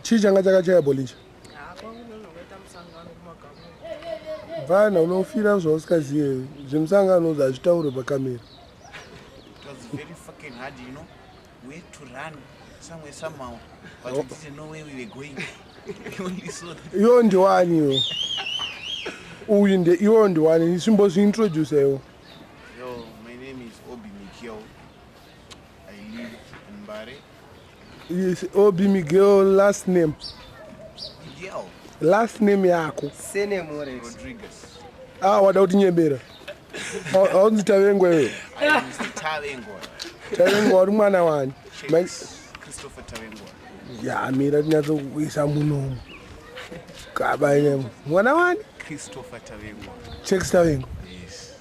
Chii changa chakachaya Bolinja? Bvana unofira zvausikazive zvemusangano hazvitaurwe pakamera. It was very fucking hard, you know. We had to run somewhere somehow, but we didn't know where we were going. We only saw that. Iwo ndiwani iwo? Uyu nde iwo ndiwani? Simbozviintroduce iwo. Yo, my name is Obi Mikel. I live in Mbare. Yes, Obi Miguel last name. Miguel. Last name yako. Surname already. Rodriguez. Ah, wada kutinyebera. Haunzi Tavengwa iwe. I am Mr. Tavengwa. Tavengwa uri mwana wani? Christopher Tavengwa. Ya, mira tinyatsokuisa munomu. Gaba ine mwana wani? Christopher Tavengwa. Checks Tavengwa. Yes.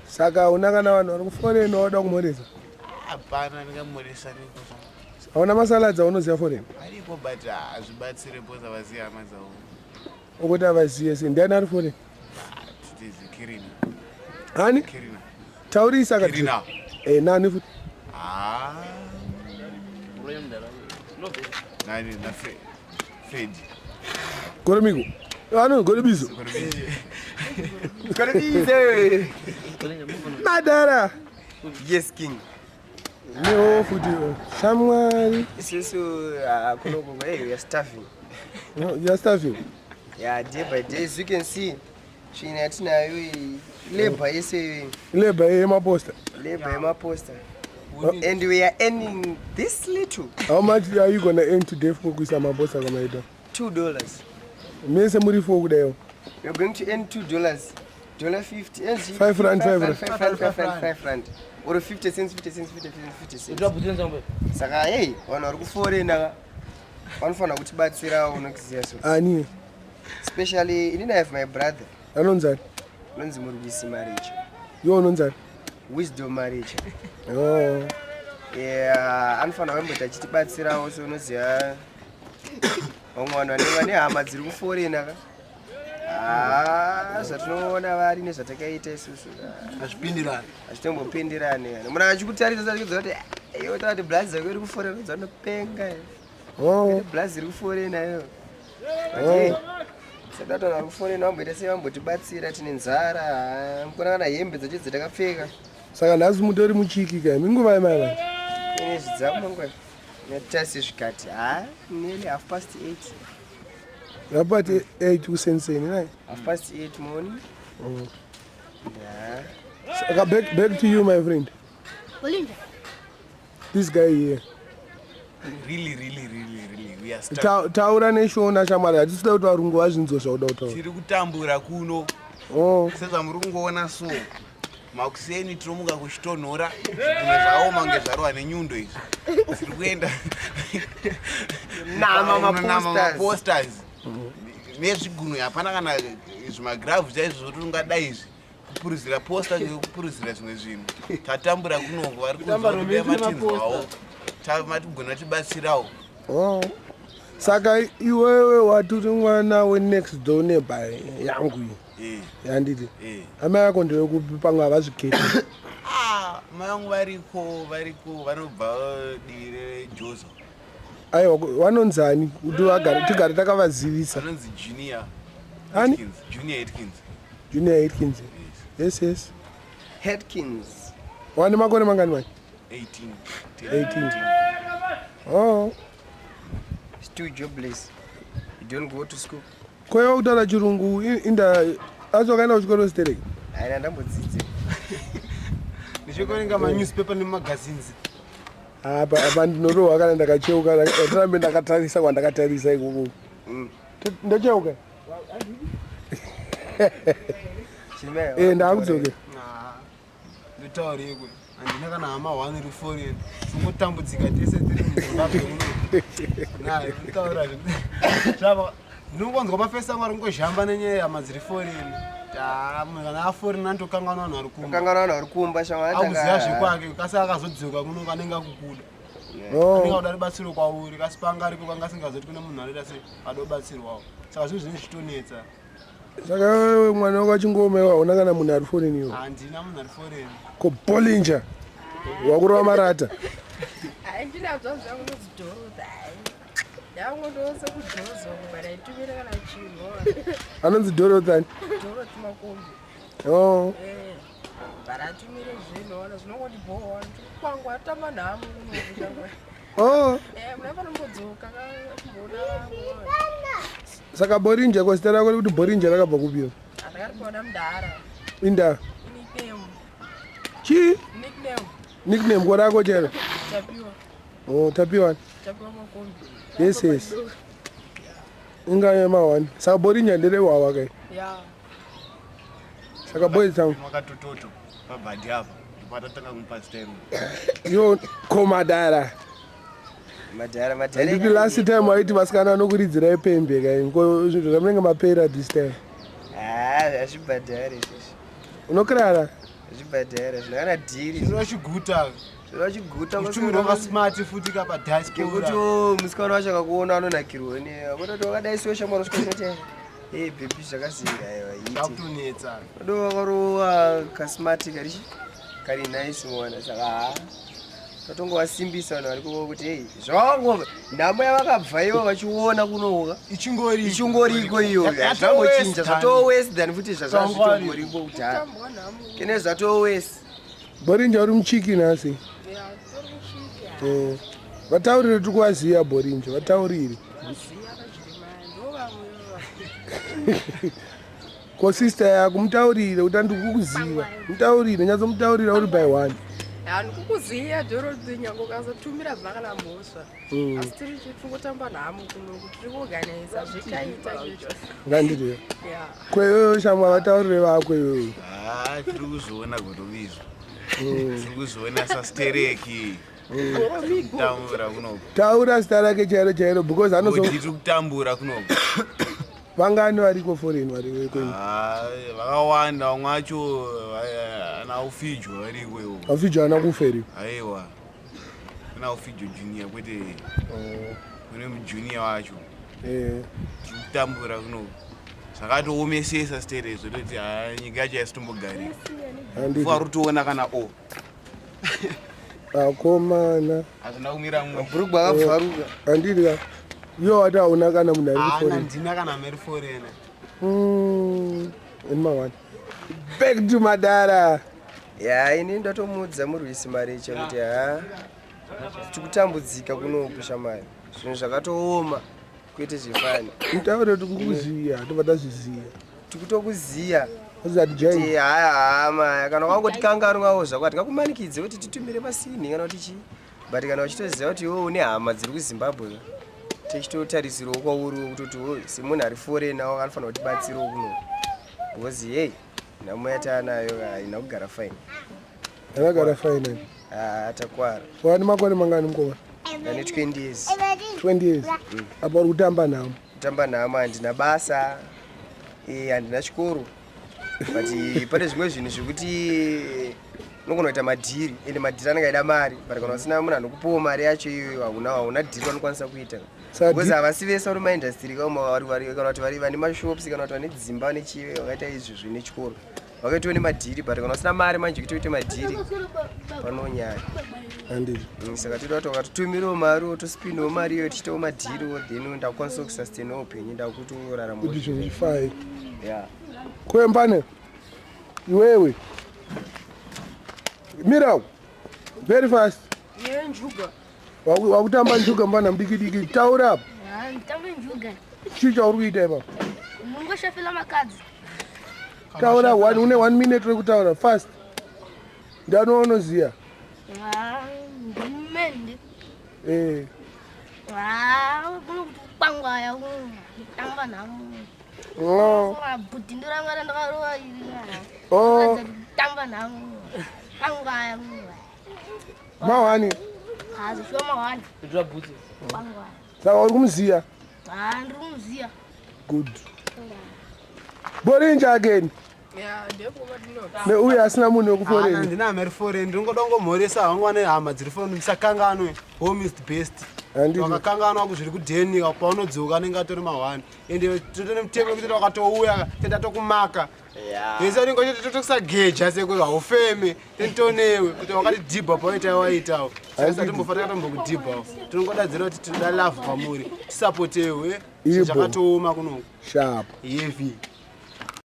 Saka una kana vanhu vari kuforeign wada kumhoresa? Hapana, ndingamhoresa niko. Hauna masaladzi aunoziva foreign? Ariko but hazvibatsire because havazivi hama dzavo. Ukuti havazive sei? Ndiani ari foreign? Titizi Kirina. Ani? Kirina. Taurisa ka. Kirina. Eh, nani futi? Ah. Nani na Fred. Goremigo. Ano Gorebizo. Gorebizo. Madara. Yes king. Newo futi shamwari. Isusu ah, kunoku hey, we are starving. No, you are starving. Yeah, day by day as you can see tsvina yatinayo iyi labor yese iyoyi. Labor yemaposta. Labor yemaposta. And we are earning this little. How much are you gonna earn today for kuisa maposta kwamaita? $2. Mese muri four kudaiwo. We are going to earn $2. Dollar 50. 5 rand, 5 rand. 5 rand, 5 rand, 5 rand. Or 50 cents, 50 cents, 50 cents, 50 cents. Saka hey, vanhu vari kuforena vanofanira kutibatsirawo unokuziva so. Ani? Especially inini I have my brother. Anonzani? Anonzi Murwisi Maricha. Iwe unonzani? Wisdom Maricha. Oh. Yeah, anofanira kumboti achitibatsirawo so unoziva vamwe vanhu vanenge vane hama dziri kuforena ka. Ah, zvatinoona vari nezvatakaita isusu hazvipindirani hazvitombopindirani kana munhu achikutarisa achikuudza kuti eh, iwe taura kuti blazi yako iri kuforena udza unopenga Oh. blazi iri kuforena iyo Oh. saka taura vari kuforena vamboita sei vambotibatsira tine nzara ah, mukona kana hembe dzacho dzatakapfeka Saka nhasi mutori muchiki kai minguva yemai manje. ine zvidzamu mangwana natasi zvikati ha nearly 8:30. About 8 kusenseni nai. 8:30 morning. Yeah. Saka back to you my friend. Olinda. This guy here. Really, really, really, really. We are stuck. Taura neshona shamwari hatisida kuti varungu vazvinzwe zvauda kutaura. Tiri kutambura kuno. Oh. Sezvamuri kungoona so. Makuseni tinomuka kuchitonhora zvimwe zvaoma kunge zvarohwa nenyundo izvi. Tiri kuenda Nama Nama maposters. maposters. Nezvigunwe hapana kana zvimagravhu chaizvo zvoti ungadai izvi. Kupuruzira poster nekupuruzira zvimwe zvinhu. Tatambura kunoko vari Kutamba kunzwa kuti romance matinzwawo. Matigona tibatsirawo. Oh. Saka iwewe waturi mwana wenext door neighbor yangu iyi. Handiti. Amai ako ndewekupi pamwe havazviketi. Ah, mai vangu variko, variko vanobva divi reJozo. Aiwa, vanonzani kuti vagare tigare takavazivisa. Vanonzi Junior. Ani? Atkins, Junior Atkins. Junior Atkins. Yes, yes. Atkins. Wane makore mangani manje? 18. 18. Oh. Still jobless. You don't go to school. Ko iwe kutaura chirungu inda asi wakaenda kuchikoro stereki? Haina ndambodzidze. Ndichikuverenga manewspaper nemagazines. Apa apa ndinorohwa kana ndakacheuka ndirambe ndakatarisa kwandakatarisa ikoko. Ndocheuka. Eh, ndakudzokera. Ndotaurekwe handina kana hama one iri foreign tingotambudzika tese tiri muZimbabwe muno. Naye ndinotaura zvava ndinongonzwa mafesi angu ari kungozhamba nenyaya yehama dziri foreign. Ah, munhu kana aforeign anotokanganwa vanhu vari kumba. Kanganwa vanhu vari kumba shamwari Akuziva zvekwake kasi akazodzoka kuno anenge akukuda. Oh. Anenge akuda rubatsiro kwauri kasi panga ariko kanga asingazoti kune munhu anoita se adobatsirwawo. Saka zvinhu zvinenge zvichitonetsa. Saka wewe mwana wako achingoma iwe hauna kana munhu ari foreign iwe. Handina munhu ari foreign. Ko Bollinger wakurova marata. Handina zvangu zvangu nozidhorobha. Yangondose kudhozo but aitumira kana chinhu. Anonzi Dorothy ani? Dorothy Makombe. Oh. Eh. But atumire zvinhu ona zvinongondibhowa. Kwangu atamba nhamo kuno. Oh. Eh, muna panombodzoka kumboona vamwe. Saka Borinje ko zita rako rekuti Borinje rakabva kupi? Andakaripaona mudhara. Inda. Nickname. Chii? Nickname. Nickname ko rako chero? Tapiwa. Oh, Tapiwa. Tapiwa Makombe. Yes. Inga yema one. Saka Borinje ndere wawa kai. Yeah. Saka boys town. Makatototo pabhadhi apa patatanga kumupa zita iroro. Yo komadara. Madhara madhara. Nditi last time waiti vasikana vanokuridzirai pembe kai. Ko zvinhu zvamunenge mapera this time. Ah, hazvibhadhari izvozvo. Unokrara? Hazvibhadhari, zvino kana dhiri. Zvino chiguta. Zvino chiguta. Uchimirwa kasmart futi kapa diaspora. Kekuti musikana wacho akakuona anonakirwa ne. Akutoti wakadai siwe shamwari usvika kuti hey baby zvakazinga aiwa iti. Zvakutonetsa. Ndo wakarova kasmart kari kari nice mwana saka ha. Tatongowasimbisa vanhu vari kuko kuti hey zvavango nhamo yavakabva ivo vachiona kunoka ichingori ichingoriko iyo zvangochinja zvatoo worse than futi zvazvazvitongoriko kudhara kene zvatoo worse. Borinja uri muchiki nhasi. Eh, vataurire tiri kuvaziva Borinja, vataurire. Ko sister yako mutaurire kuti andikukuziva. Mutaurire, nyatsomutaurira uri by one. Handikukuziva Dorothy nyange ukasatumira bva kana mhosva. Asi tiri tingotamba nhamo kuno kuti tiri kuorganiza zvichaita zvecho. Ngandiriyo. Yeah. Kwewewe shamwa vataurire vako iwewe. Ah, tiri kuzviona godomizvo. Tiri kuzviona sastereki. Kutambura kunoku. Taura zita rake chairo chairo because anozo Tiri kutambura kunoku. Vangani variko foreign vari kwenyu? Ah, vakawanda vamwe vacho ana Ufijo variko iwo. Ufijo ana kufa here? Aiwa. Kuna Ufijo junior kwete. Kune mujunior wacho. Eh. Tiri kutambura kunoku. Zvakatoomesesa stere zvototi haa nyika yacho haisitombogarika. Handiti. Fuwa rutoona kana o. Akomana. Hazvina kumira mumwe. Bhurugwa akabvaruka. Handiti ka. Iwe wati hauna kana munhu ari Haana kuforeign. ndina kana meri foreign. In my one. Back to Madara. Ya ini ndatomuudza murwisi Maricha kuti ha tikutambudzika kunoku shamari. Zvinhu zvakatooma kwete zvefani. Mutaure kuti kukuziya, tobva tazviziya. Tikutokuziya. Kuti haya hama kana wangotikanganwawo zvako hatingakumanikidze kuti titumire pasini kana kuti chii. But kana uchitoziva kuti iwe une hama dziri kuZimbabwe tichitotarisirawo kwauriwo kutoti semunhu ari foreign awo anofanira kutibatsirawo kuno. Because hey nhamo yataanayo haina kugara fine. Yakagara fine. Ah, takwara. Wani makore mangani mukoma? Ndane 20 years. 20 years. Apa uri kutamba nhamo. Kutamba nhamo handina basa. Eh, handina chikoro. But pane zvimwe zvinhu zvekuti unogona kuita madhiri ende madhiri anenge aida mari but kana usina munhu anokupawo mari yacho iyoyo hauna dhiri vanokwanisa kuita. Because havasi vese vari mumaindastiri kana kuti vane mashops kana kuti vane dzimba vane chive vakaita izvi zvine chikoro vakaitawo nemadhiri but kana usina mari manje kuti uite madhiri panonyanya. Handiti. Saka toda kuti wakatotumirawo mari tospindawo mari iyoyo tichiitawo madhiri then ndakukwanisa kusustainawo upenyu ndakutorarama. Kuti zvinhu zvifai. Yeah. Kwembane iwewe mira very fast. Njuga. Wakutamba njuga mbana mudiki diki taura apa. Nditambe njuga. Chii chauri kuita ipapo? Mungoshafela makadzi. Taura one, une 1 minute rekutaura fast. Ndani waunoziya? Ndimende. Eh. Kuno kuti kwangwaya kutamba nhamo. Oh. Bhuti ndoranga randakarova iri. Oh. Tamba nhamo. Kwangwaya. Mawani. Hazi shuwa mawani. Kwangwaya. Saka uri kumuziya? Ndiri kumuziya. Good. Borinja again. Yeah, ndekuva Neuyu asina munhu wekuforeign. Handina hama iri foreign, ndinongoda kungomhoresa hangu vane hama dziri foreign musakanganwe. Home is the best. Handiti. Wakakanganwa kuzviri kudheni paunodzoka anenge atori mahwani. Ende totone mutemo wekuti wakatouya tenda tokumaka. Yese unenge uchitotokusageja sekuti haufeme tentonewe kuti wakatidhibha pawaita waitawo. Saka timbofa takatombokudhibhawo. Tinongodadzira kuti tinoda love pamuri. Tisapotewe. Ibo. Zvakatooma kunoku. Sharp. Heavy.